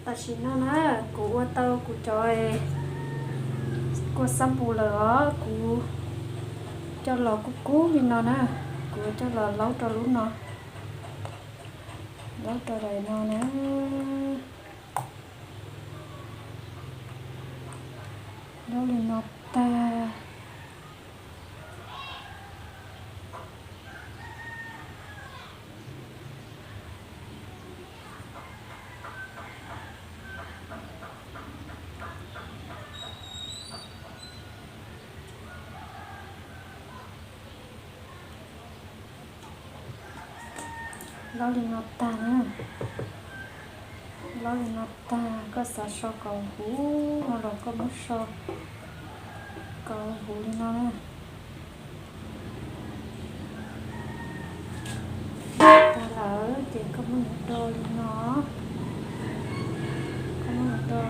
Tam sim no na, kuv ua tau kuv cov kua xab npum lawm os, kuv coj los kub kub li no na, kuv coj los laub rau lub no, laub rau daim no na, laub li no tag. Laub li no tag na, laub li no tag, koj xav so kom huv no los koj muab so kom huv li no na. Tag lawm ces koj muab nws do li no, koj muab nws do,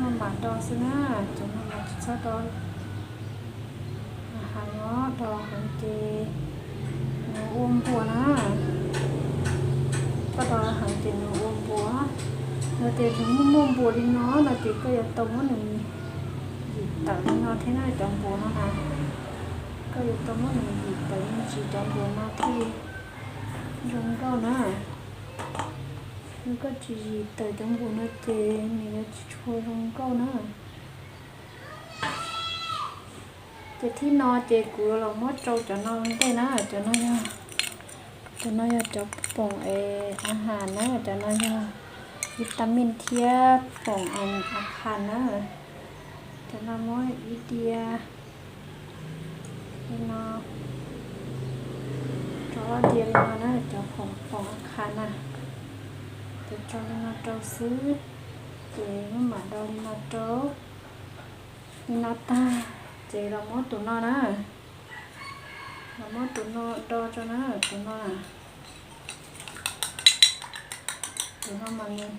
maj mam do xwb na, cov no mas tsis txhob do heev os, do heev ces nws ua npuas na, koj do heev ces nws ua npuas. Yog tias nws muaj muaj npuas li no no ces koj yuav tau muab nws yim tawm li no thiab na, cov npuas no na, koj yuav tau muab nws yim tawm me ntsis cov npuas no thiaj li zoo nkauj na. Yog koj tsis yim tawm cov npuas no ces nws yuav tsis tshua zoo nkauj na. Ces thib no ces kuv los muab rau cov no ua ntej na, cov no yog, cov no yog cov poom es a has na, cov no yog vitamin thiab poom a khas na. Cov no muab ib diav li no, rau ob diav li no na, cov poom poom a khas na, ces rau li no rau xwb, ces maj mam do li no rau, li no tag, ces los muab tus no na, los muab tus no do rau na, tus no, tus no mas nws,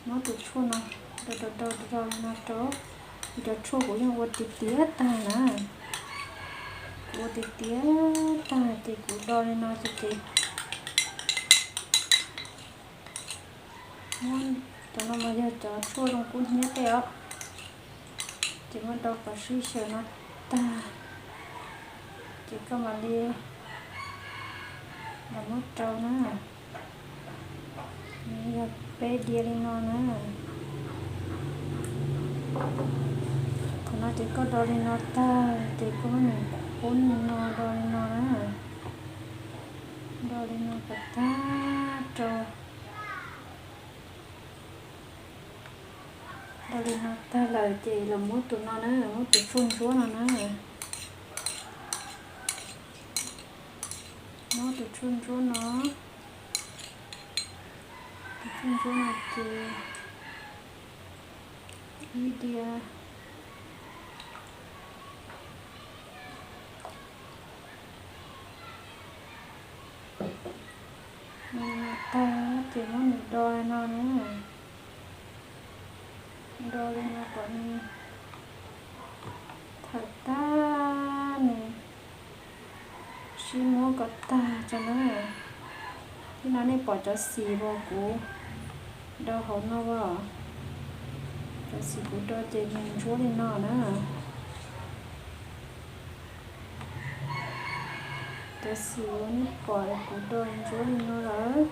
muab tus tshuaj no do do do do li no rau, cov tshuaj kuv yeej ua tiav tiav tag na, kuv ua tiav tiav tag ces kuv do li no ces, ces muab, cov no mas yog cov tshuaj zoo kub hnyiab tej os, ces muab do kom sib xyaw no tag, ces koj mam li los muab rau na. Nws yog peb diav li no na. Thaum no ces koj do li no tag ces koj muab nws pub li no do li no na. Do li no kom tag rau. Do li no tag lawm ces los muab tus no na, muab tus tshuaj ntsuab no na. Muab tus tshuaj ntsuab no, tus tshuaj ntsuab no ces ib diav tag ces muab nws do li no na. Do li no kom nws thawm tag, nws sib muab kom tag tso na. Thib no nej pom cov xim uas kuv do hauv no os, cov xim kuv do ces nws ntsuab li no na. Cov xim uas nej pom kuv do ntsuab li no lawm,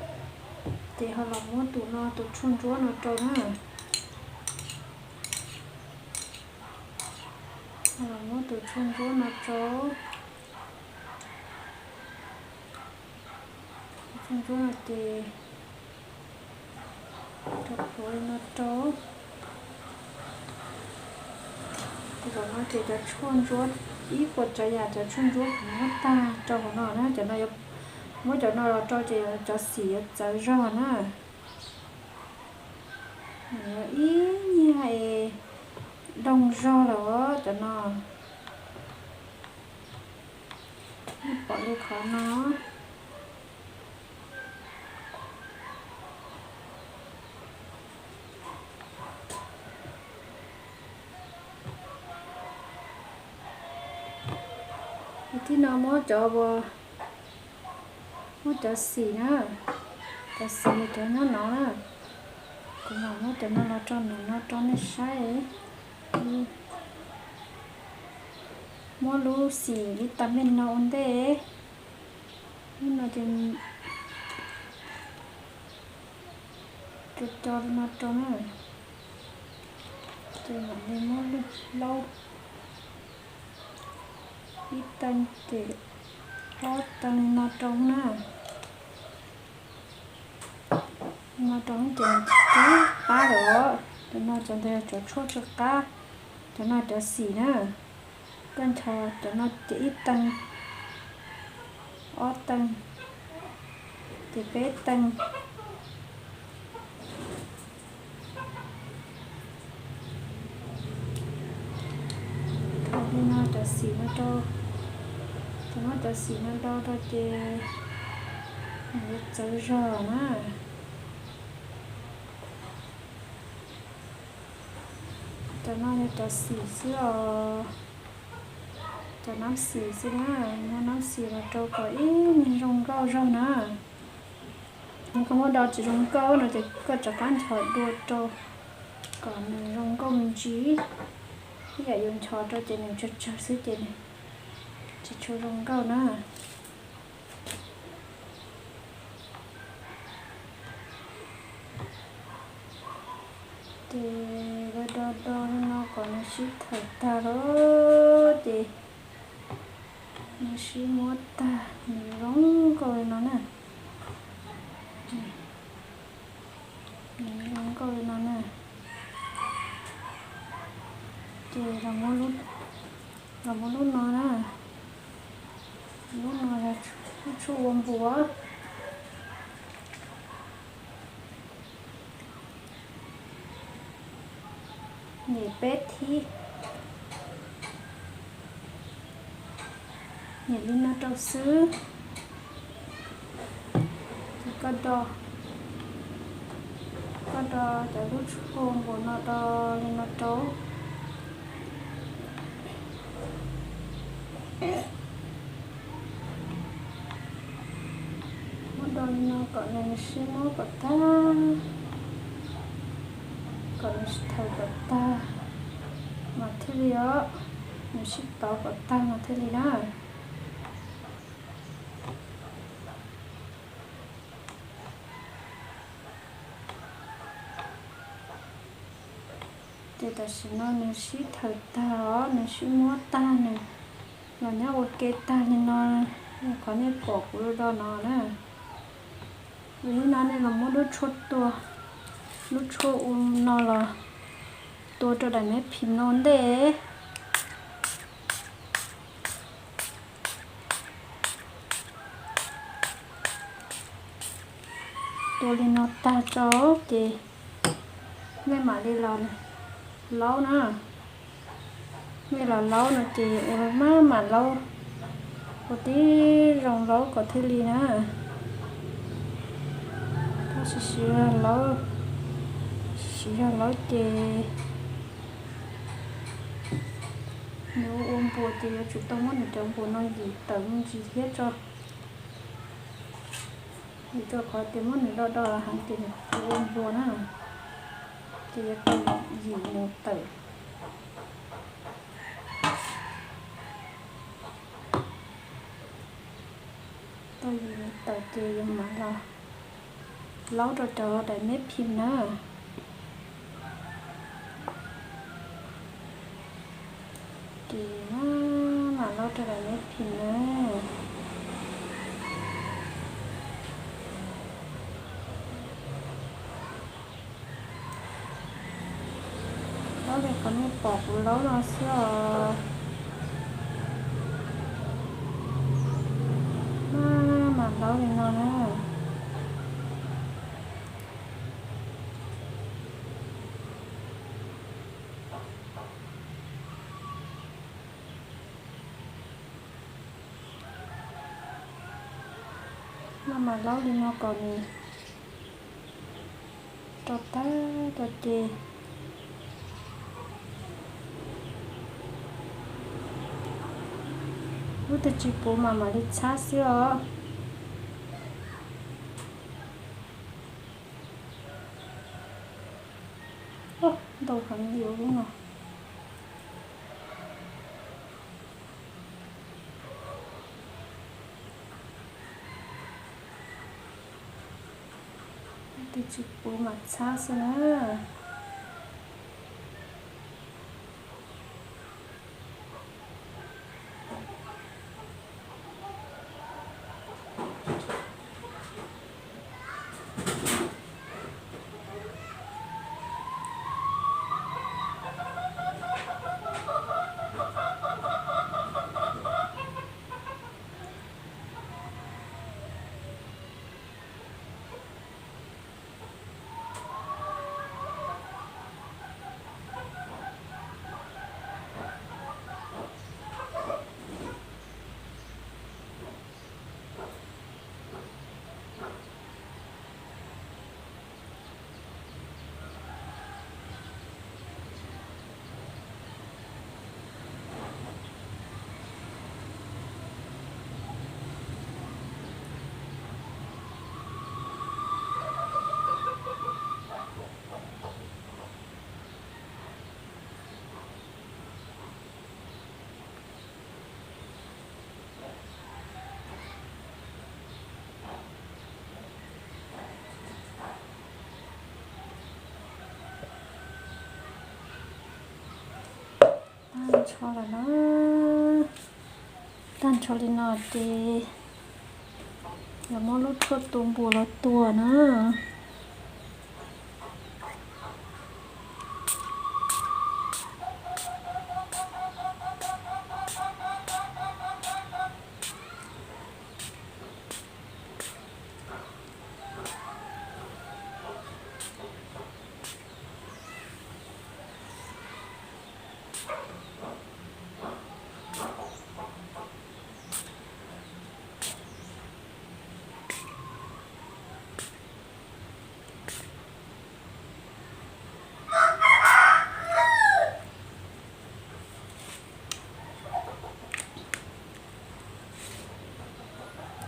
ces ho los muab tus no, tus tshuaj ntsuab no rau na. Ho los muab tus tshuaj ntsuab no rau. Tus tshuaj ntsuab no ces rau pluav li no rau. Ces zaum no ces cov tshuaj ntsuab, ib puas tsav yam cov tshuaj ntsuab kuv muab tag rau hauv no na, cov no, muab cov no los rau ces cov xim yuav txawv zog na. Nws yuav ib nyuag es doog zog lawm cov no. Nej pom li qhov no. Thib no muab cov, muab cov xim na, cov xim cov nyob no na, Kuv mam muab cov no los rau ntawm no rau nej saib. Muab lub xim ib tag me no ua ntej. Lub no ces co co li no rau na. Ces mam li muab lub hlaub ib tee ces ob tee li no rau na. Li no rau ces tsis qab lawm. Cov no cov ntawd cov tshuaj tsw qab. Cov no cov xim na. Koj nchos cov no ces ib tee, ob tee, ces peb tee. Thaum li no cov xim no rau, thaum muab cov xim no do rau ces nws yuav txawv zog na. Cov no yog cov xim xwb os, cov nab xim xwb na, muab nab xim los rau kom ib me zoo nkauj zog na. Koj muab do tsis zoo nkauj no ces koj rov qab nchos dua rau kom nws zoo nkauj me ntsis. Ib yam yus nchos rau ces nws tsawg tsawg xwb ces nws tsis tshua zoo nkauj na. Ces do do do li no kom nws sib thawm tag lawm ces nws sib muab tag, nws zoo nkauj li no na. Nws zoo nkauj li no na. Ces los muab lub no na, lub no yog tshuaj ua npuas. Nyem peb thib, nyem li no rau xwb. Ces koj do, koj do cov lub tshuaj npuas no do li no rau. Muab do li no kom nws sib muab kom tag, kom nws sib thawm kom tag mas thiaj li os, nws sib tov kom tag mas thiaj li na. Ces tam sim no nws sib thawm tag os, nws sib muab tag, nws los nyob ua ke tag li no, qhov nej pom kuv do no na. Li no nej los muab lub tshuaj tua, lub tshuaj ua no los tua rau daim me phim no ntej. Tua li no tag rau ces nej mam li los laub na. Nej los laub no ces ua maj mam laub, ua tib zoo laub kom thiaj li na. Tab sis siv zog laub, siv zog laub ces nws ua npuas ces yuav tsum tau muab nws cov npuas no yim tawm me ntsis thiab tso. Vim rau qhov tias muab nws do do heev ces nws ua npuas na, ces yuav tau yim nws tawm. Tau yim nws tawm ces yuav mam los laub rau cov daim me phim na. Ces mam laub rau daim me phim na. Laub li qhov nej pom kuv laub no xwb os. Maj mam laub li no na. Maj mam laub li no kom nws rau tag rau ces lub twg tsis puv mas mam li txhab xwb os. Ntau heev li lub no. Twb tsis puv mas txhab xwb na. Tag nrho lawm na. Tag nrho li no ces yuav muab lub tshuaj tu npua los tua na.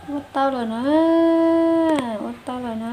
Ua tau lawm na, ua tau lawm na.